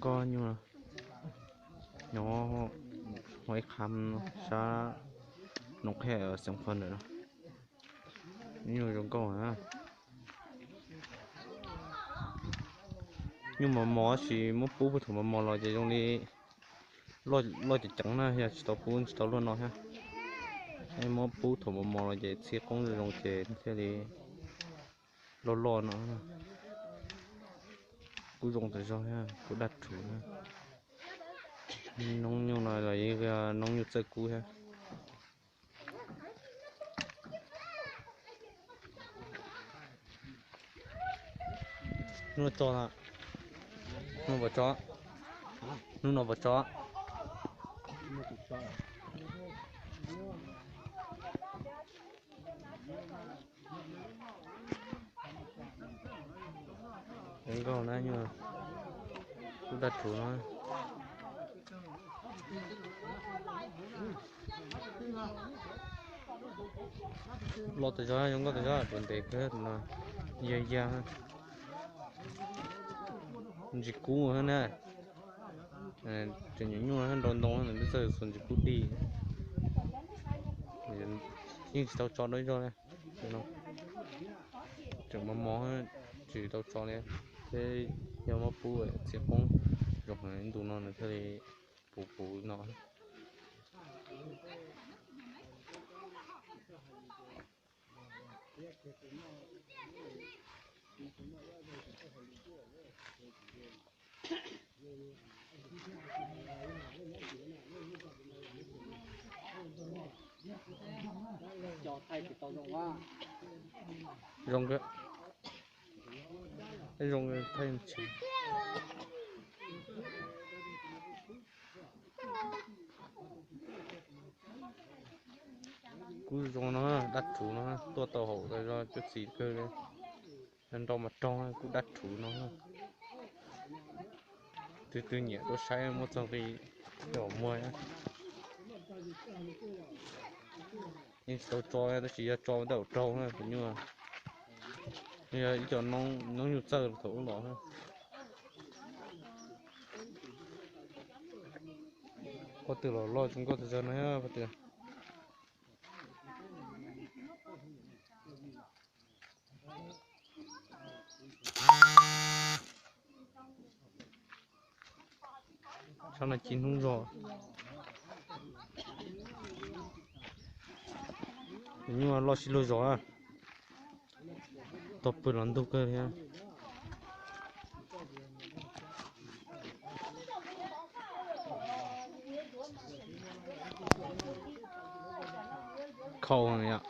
Koj nyuj, nyob ua ib qhab sab Noo Qhej Xeev Khuam ntawm no. Nyuj zoo nkauj na. Nyuj mos mos tab sis muab pub puag thaum mos mos los ces zoo li loj ceev ceev na, yog tsis tau pub tsis tau luaj no thiab. Muab pub thaum mos mos los ces txhij qoob zoo zoo ces thiaj li loj loj no. Kuj zoo tas zog thiab, kuj daj rhuv na. Noob nyuj no los yeej yog noob nyuj txawj kub thiab. Hnub no puas tso? Hnub no puas tso? Zoo nkauj na, nyuj kuj daj rhuv no. Loj tas zog, zoo nkauj tas zog, puas ntev kawg no. Yag yag, ntsis kub na. Tseem nyuam nyuj nrau ntoo, txawj xuas ntsis kub dig. Yeej tsis tau tso dua ib zaug li. Tseem mos mos, tsis tau tso li. Thiab yog muab pub txhij qoob zoo heev ntu no nws thiaj li puv puv no. Zoo, zoo thaij tsis. Kuj zoo no, dab rhuv no, tuaj tau haum tas zog cuab txiv kawg li. Nrau mas raug, kuj dab rhuv no. Twb twb nyiam tuaj saib muab txog nqi coj muag. Yeej tsis tau tso tab sis yog tso tej zaum raug na tus nyuj. Yog ib co noob nyuj txawj thaum ub los. Qhov twg los loj zoo nkauj tas zog no thiab qhov twg. Sab no ci hnub zog. Nyuj loj sib luag zos. Tau pw los ntug kawg thiab. Khau yom.